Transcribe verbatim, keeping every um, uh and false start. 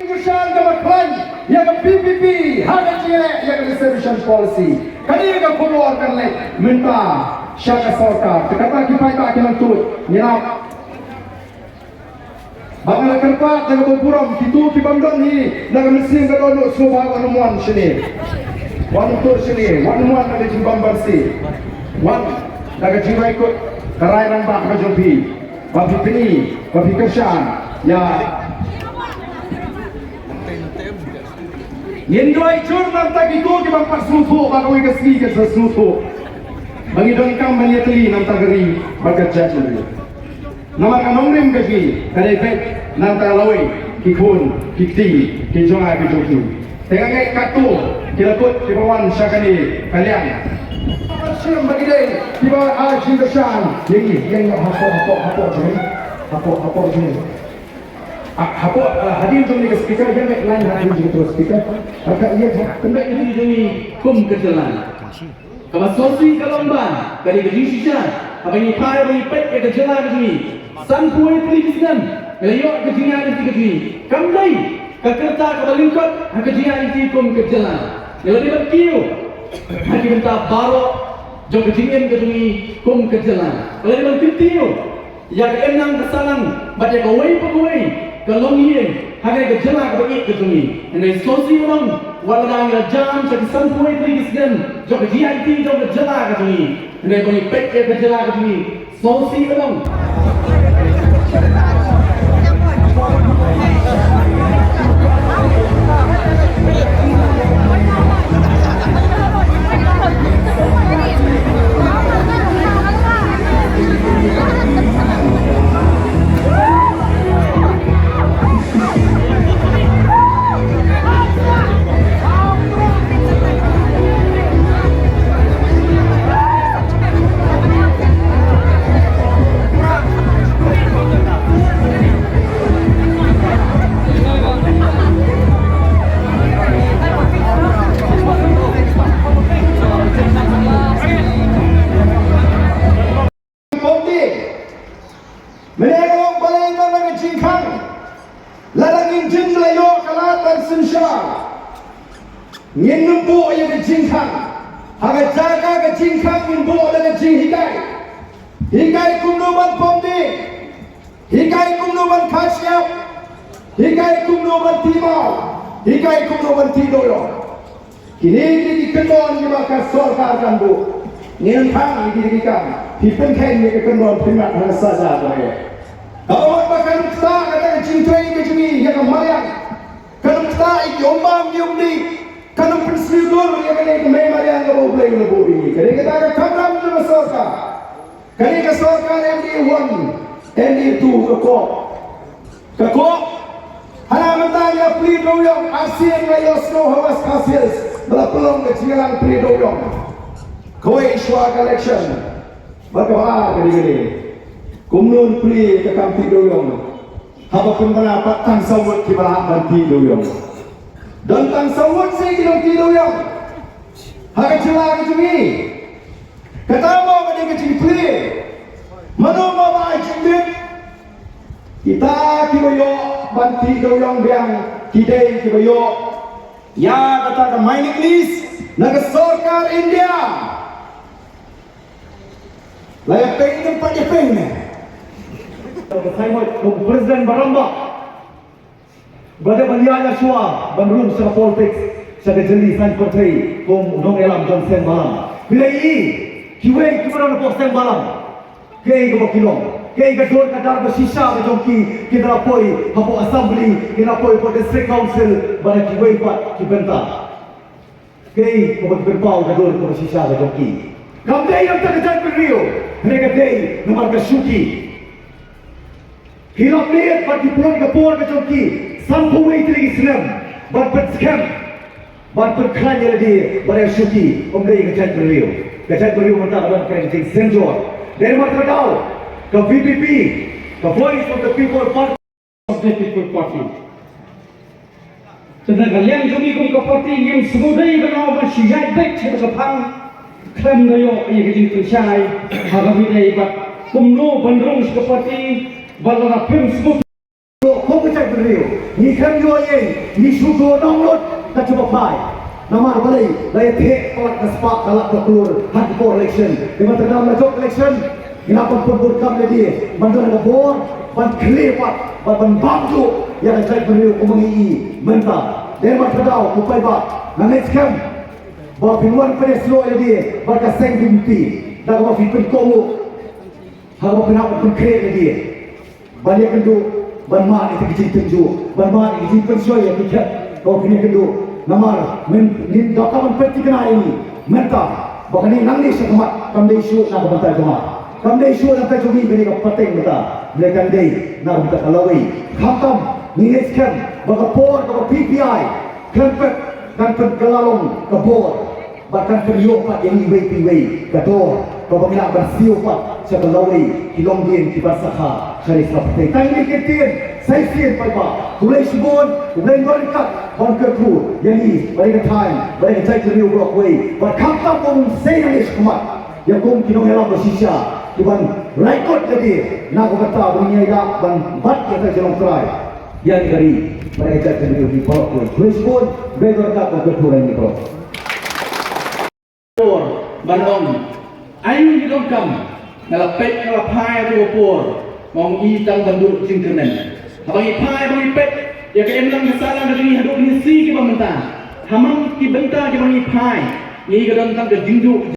Kyrshan kaba khlaiñ ïa ka P P P ha ka jingeh ïa ka reservation policy. Kane ka khubor kan leit mynta sha ka sorkar. Te kata ki paidbah ki nongtuid, ngi ap. Ba nga la kyrpad da kaba burom, kito ki bym don hi na ka mynsiem ka dohnud, sngewbha wat nym wan shane. Wat nym tur shane, wat nym wan na ka jingbymbanse. Wan da ka jingrai kut ka rai rangbah ka jong phi. Ba phi pyni, ba phi kyrshan ïa. Ngin duwai jur na bynta kito ki bym pat sngewthuh ba kawei ka sngi kin sa sngewthuh ba ngi donkam ban ïatylli na bynta ka ri bad ka jaitbynriew. Namar ka nongrim ka jong ngi ka dei beit na bynta lawei ki khun ki kti ki jong nga ki jong phi. Te nga ngeit katto ki la kut kiba wan sha kane ka liang. Shem ba ki dei kiba ai jingkyrshan ïa ngi, ïa ngi hapoh, hapoh, hapoh jong ngi. Hapoh, hapoh jong ngi. Ah, hapoh, ah, hadien jong ngi ka speaker, ïa ngi line hadien jong ngi ka speaker. Ka ïa ka kynduh ïa ngi jong ngi kum ka jylla. Kaba sngewsih ka long ba ka dei ka jingshisha haba ngi phai ba ngi peit ïa ka jylla ka jong ngi. Sanphew wei tylli ki snem ngi la ïoh ka jingïaid lynti ka jong ngi. Kam dei ka kyrta kaba lyngkot ha ka jingïaid lynti kum ka jylla. Ngi la dei ban kiew ha ki bynta baroh jong ka jingim ka jong ngi kum ka jylla. Ngi la dei ban kyntiew ïa ka imnang ka sahlang bad ïa kawei pa kawei ka longïing ha kane ka jylla kaba ïeit ka jong ngi. Hynrei sngewsih ka long, wat lada ngi la jan sha ki sanphew wei tylli ki snem jong ka jingïaid lynti jong ka jylla ka jong ngi, hynrei ba ngi peit ïa ka jylla ka jong ngi, sngewsih ka long. Mynta ka long balei na ka jingkhang. Lada ngin jin la ïoh ka lad ban synshar, ngin ym buh ïa ka jingkhang. Ha ka jaka ka jingkhang ngin buh da ka jinghikai. Hikai kumno ban pom ding. Hikai kumno ban kha shyiap. Hikai kumno ban tih maw. Hikai kumno ban tih dewiong. Kine ki dei ki kyndon kiba ka sorkar kan buh. Ngin khang ïa kine ki kam. Phi pynkheiñ ïa ka kyndon pynmat ha ka saja ka ïa. Ka ot ba kan ktah kata ka jingtrei ka jong ngi ïa ka mariang. Kan ktah ïa ki umbam ki umdih. Kan pynsngewdur ïa kane ka mei mariang kaba U Blei u la buh ïa ngi. Kane kata ka kamram jong ka sorkar. Kane ka sorkar M D A one, M D A two ka kok. Ka kok. Hana mynta ïa plie dewiong, arsien la ïohsngew ha West Khasi Hills ba la pynlong ka jingïalang plie dewiong. Kawei shuwa ka election. Bad kaba ar ka dei kane. Kumno plie ka kam tih dewiong. Haba pynbna pat tang saw ngut kiba lah ban tih dewiong. Don tang saw ngut seh ki nongtih dewiong ha ka jylla ka jong ngi. Kata mo ka dei ka jingplie. Mano mo ba ai jingbit? Kita kiba ïoh ban tih dewiong biang ki dei kiba ïoh ïa kata ka mining lease na ka sorkar India. La ïa pei ne em pat ïa pei ne? Ka Saimot, ka President ba rangbah. Ba dei ban ïaid shuwa ban rung sha ka politics, sha ka jylli saiñ pyrthei kum u nongïalam jong seng Balam. Phi la ïohi kiwei kiba don hapoh seng Balam, kaei kaba ki long, kaei ka dur ka dar ba shisha ka jong ki, ki da poi hapoh assembly, ki da poi hapoh district council, bad kiwei pat ki bynta. Kaei kaba ki pynpaw ka dur kaba shisha ka jong ki? Kam dei namar ka jaitbynriew, hynrei ka dei namar ka shuki. Ki la miet bad ki pynlong ka por ka jong ki sanphew wei tylli ki snem ban pynskhem, ban pynkhlaiñ ïa lade bad ïa shuki. Ym dei ka jaitbynriew. Ka jaitbynriew mynta ka don ka jingsynjor. Dei namar kata ka daw ka V P P, ka Voice of the People Party. Of the People Party. Te na ka liang jong ngi kum ka party ngim sngewdei ban ong ban shu ïaid beit sha ka phang khlem da ïoh ïa ka jingpynshai ha kaba ïadei bad kumno ban rung sha ka party bad lada phim sngewthuh. Kum ka jaitbynriew Ngi khlem ïoh ei, ngi shu don nonglut ka jubab bai. Namar balei, la ïa theh palat ka spah ka lak ka klur ha ki por election. Te mynta ka dang la jop election, ngi la pynpun bun kam lade ban don ka bor ban khlieh pat, ban ban bam juh ïa ka jaitbynriew kumba ngi i mynta. Dei mynta ka daw ko paidbah, nga ngeit skhem ba phin wan pynïasoh lade bad ka seng VPP da kaba phi pynkohnguh ha kaba phin hap ban pynkhreh lade. Ban ïakynduh ban mad ïa ki jingtynjuh, ban mad ïa ki jingpynshoi ïa ki khet. Ko phin ïakynduh namar ngin, ngin donkam ban pynthikna ïa ngi mynta ba kane nangne shakhmat kam dei shuh na ka bynta jong nga, kam dei shuh na ka bynta jong ngi kane ka pateng mynta, hynrei kan dei na ka bynta ka lawei. Khamtam ngi ngeit skhem ba ka por kaba PPI khlem pep kan pynkylla long ka bor. Bad kan pynïoh pat ïa ngi iwei pa iwei ka dor kaba ngi lah ban siew pat sha ka lawei ki longdien kiba sakha sha ri sha pyrthei. Tang ine ki ktien sa shisien paidbah, khublei shibun, khublei nongkyrshan ban kyrkhu ïa ngi bad ïa ka thaiñ bad ïa ka jaitbynriew baroh kawei. Bad khamtam ba ngin sei nangne shakhmat ïa kum ki nongïalam ba shisha kiban rai kut lade na ka bynta ba ngin ïai lah ban bat ïa ka jingïalang trai ïa ka ri bad ïa ka jaitbynriew baroh kawei. Khublei shibun, khublei nongkyrshan ban kyrkhu ïa ngi baroh. Por ban ong, aïu ngi donkam, nga la peit nga la phai ha ka por, nga ong i tang ban duh jingkyrmen. Haba ngi phai, haba ngi peit ïa ka imlang ka sahlang ka jong ngi haduh kine shi kiba mynta, ha man ki bynta kiba ngi phai, ngi ka don tang ka jingduh